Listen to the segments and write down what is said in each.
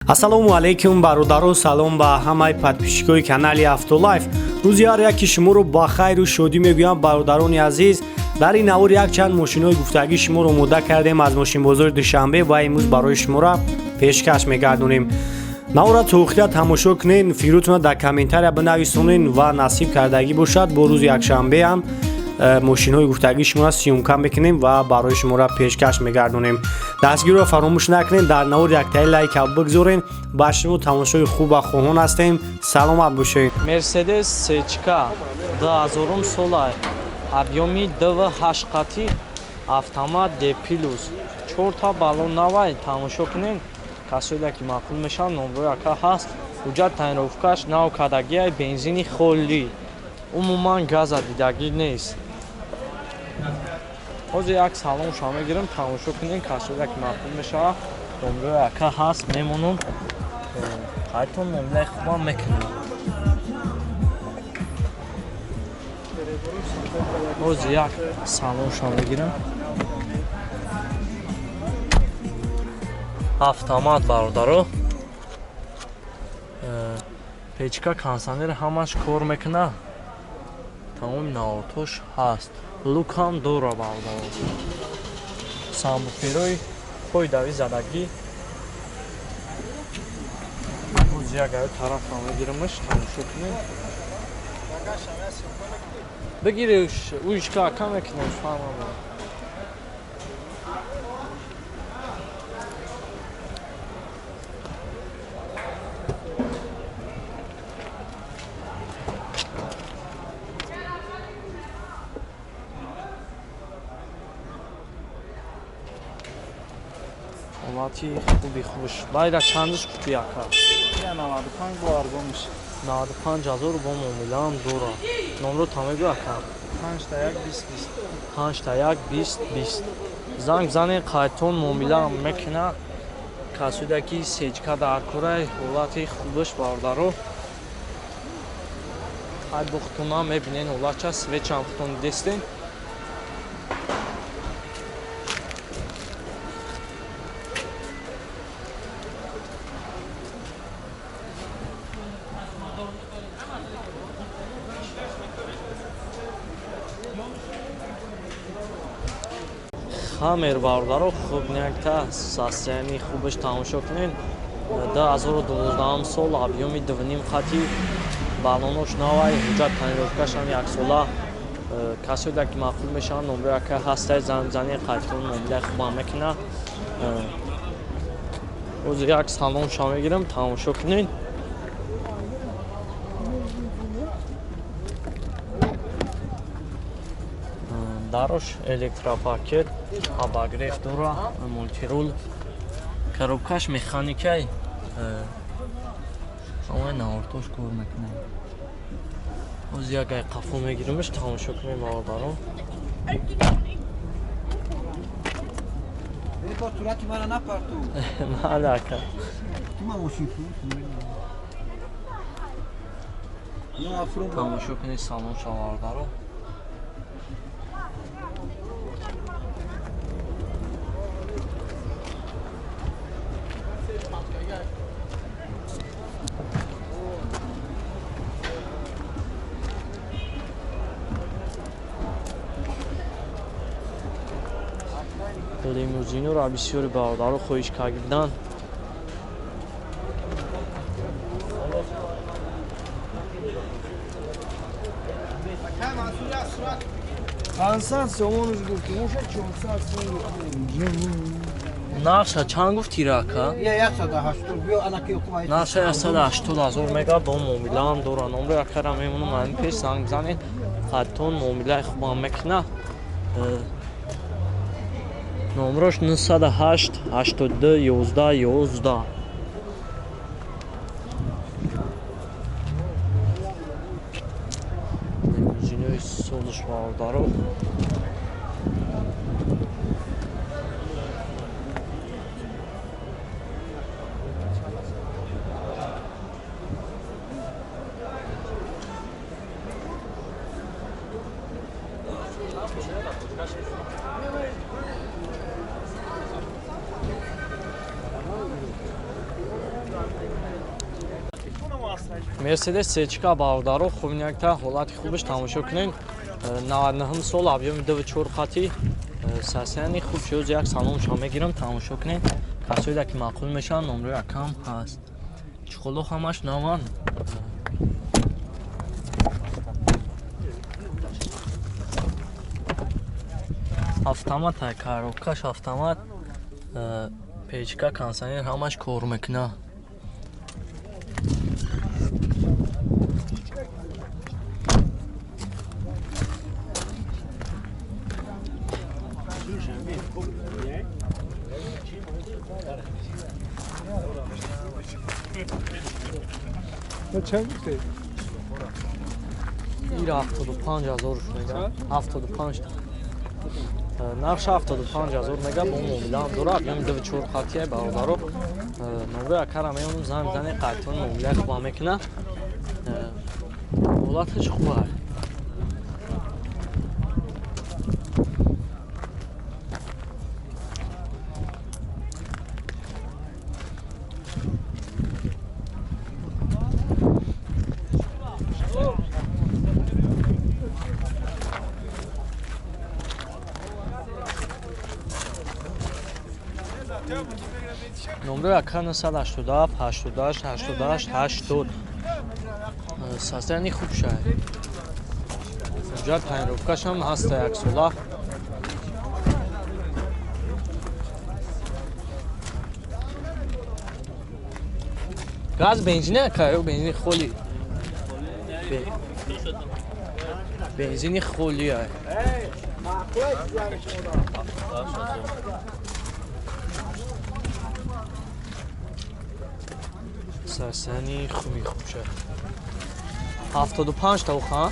Ассалому алайкум, бародаро, салом ба ҳамаи подписчикои канали Автолайф. Рӯзи ҳар яки шуморо ба хайру шодӣ мегӯям, бародарони азиз. Дар ин навор якчанд мошинҳои гуфтагӣ шуморо омода кардем аз мошинбозори Душанбе ва имрӯз барои шуморо пешкаш мегардонем. Навора то охира тамошо кунен, фикротонро дар комментария бинависонен ва насиб кардагӣ бошад, бо рӯзи якшанбеам мошинҳои гуфтагии шуморо съёмка мекунем ва барои шуморо пешкаш мегардонем. Дастгириро фаромӯш накунед, дар навор яктаи лайка бигзорен. Ба шумо тамошои хуб ва хоҳон ҳастем. Саломат бошед. Мерседес сечка 2000 сола, объёми 2,8 қати, автомат, D плюс, чорта баллон навай. Тамошо кунед, касоеда ки маъқул мешавад, номрои ака ҳаст. Ҳуҷҷат тонировкаш нав кардагиай, бензини холӣ, умуман газа дидагӣ нест. Ҳозир як салонша мегирам, тамошо кунед, касоеда ки маъқул мешавад, номрои ака ҳаст, мемонам, қайтон муомилаи хубам мекунем. Ҳозир як салонша мегирам. Автомат, бародаро, печка, кондиционер ҳамаш кор мекунад, тамоми навортош ҳаст, люкам дора, бародаро, сабвуферои пойдави задагӣ. Ҳозир як аю тарафро мегирамаш, тамошо кунед. Бигириш, уишка ака мекунем, фаҳмам. Ҳолати хуби хуш. Байра чандаш купи, ака? 95 бо арзон мешавад. 95 ҳазор бо муомилаам дора. Номро та мегӯ, ака? 5 та 1 20 20. 5 та 1 20 20. Занг занен, қайтон муомилаам мекуна. Касоида ки сечка дар корай, ҳолати хубаш, бародаро. Ҳай бухтуна мебинен, ҳолатча свечам хутон дидестен. Хаммер, бародаро, хуб якта состоянии хубаш, тамошо кунед. 2012 сол, объёми 2,5 қати, баллонош навай, ҳуҷҷат тонировкашам яксола. Касоеда ки маъқул мешаванд, номрои ака ҳастай, занг зани, қайтон муомилаи хубам мекунад. Ҳозир як салонша мегирам, тамошо кунед. Дарош электропакет, обогрев дора, мультирул, коробкаш механикай, ҳамаи навортош кор мекунад. Ҳозир як ай қафо мегирамаш, тамошо кунем, бародарон. Сурати мана напарту. Майли, ака. Тамошо кунед салонша, бародаро. Лимузинуро бисёри бародаро хоҳиш карданд. Пансад сомонаш гуфтӣ, оша 400 сом. Нарша чанд гуфтӣ, рака? Я 180 биё, анаки. Нарша 180 ҳазор мега, бо муомилаам дора. Номро якара мемонам, ҳамин пеш занг бизанед, қайтон муомилаи хубам мекуна. Номрош 908 82 11 11. Лимузинои созиш, бародаро. Мерседес Сечка бародаро, хуб якта ҳолати хубаш тамошо кунед. 99 сол объёми 2.4 қати сасияни хуб шуд, як салонша мегирам, тамошо кунед. Касоида ки маъқул мешаванд, номрои акам ҳаст. Чиқоло ҳамаш наванд. Автомат, коробкаш автомат, печка, кондиционер ҳамаш кор мекунад. Ира 75 ҳазор мега, 75 нархш 75 ҳазор мега, бо муомила ҳам дора, объёми 2.4 қатия бародаро. Номрои акара меёнам, занг мезанем, қайтон муомилаи хуба мекуна. Ҳолаташ хуба. Номрои ака 987 88 88 80. Состояние хуб шай. Унҷа тайнровкашам ҳаста як сола. Газ бензини ака ё бензини холи? Бензини холи ай. Сарсани хуби хуб шуд. 75 та уха?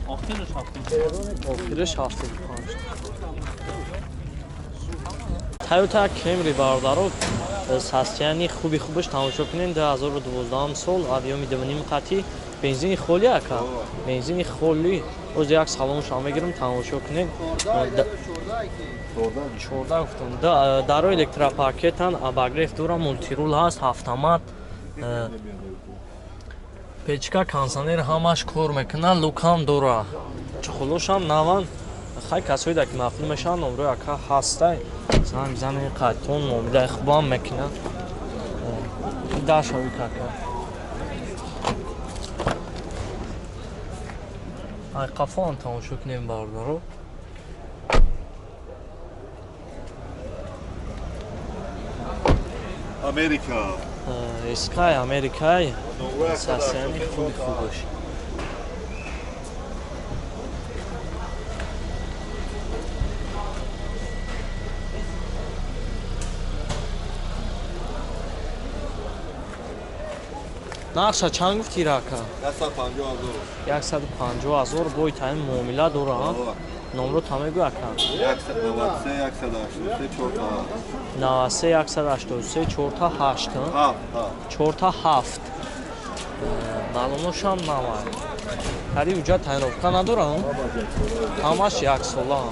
Охираш 75. Охираш 75. Toyota Camry бародаро, састияни хуби хубаш тамошо кунед. 2012 сол, объёми 2.5 қати, бензини холи ака. Бензини холи. Оз як салонша мегирам, тамошо кунед. 14 гуфтам. Даро электропакетан, обогрев дора, мултирул ҳаст, автомат. Печка, кондиционер ҳамаш кор мекунад, лукам дора. Чухулошам наван. Хай касоида ки маъқул мешаванд, номрои ака ҳастай. Занг мизанед, қайтон муомилаи хубам мекунад. Дашави кака. Ай қафоам тамошо кунем бародаро. Америка. Искай, Америкай, сасияни хуби хубаш. Нарша чанд гуфти рака? 150 ҳазор. 150 ҳазор бой таин муомила дора. Номро та мегӯ ака? 193 183 4 93 183 4 8 4 7. Маълумотшам намай. Хари уҷа тайнровка надорам? Ҳамаш як сола.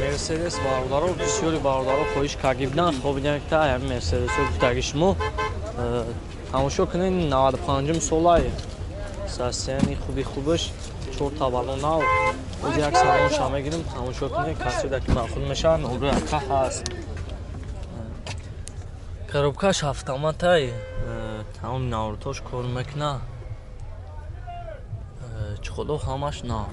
Мерседес бародаро, бисёри бародаро хоҳиш кардибдан, хобидан ки ҳамин Мерседесо гуфтаги шумо. Тамошо кунед, 95 солай. Сасияни хуби хубаш, 4 та балон нав. Оз як салонша мегирем, тамошо кунед, касоида ки маъқул мешаванд, обрӯи ака ҳаст. Коробкаш автоматай, тамоми наврутош кор мекунад. Чиқоло ҳамаш нав.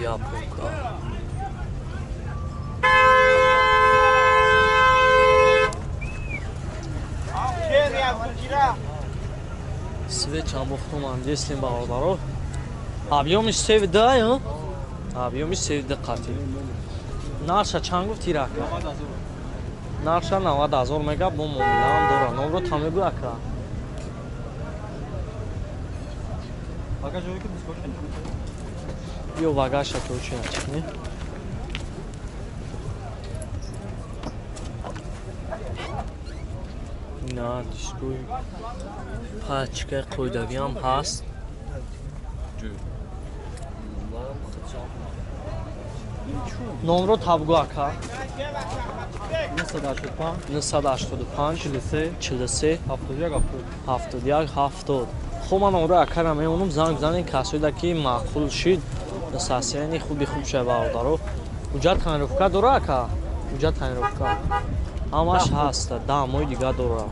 Японка. Чамбохтуман дестем бародаро. Объёми 3,2, объёми 3,2 қати. Нарша чанд гуфт ирака? Нарша 90 000 мега, бо муомилаам дора. Номро та мегӯ ака. Ё багаша короче начикни. На дискои пачкаи қоидавиам ҳаст. Номро табгӯ ака. 985 43 43 71 71 70. Хуб, ман номро акара мемонам, занг бизанед касоида ки маъқул шид. Сасияни хуби хуб шава бародаро. Уҷа тонировка дора ака? Уҷа тонировка. Ҳамаш ҳаст, 10 моҳи дига дора.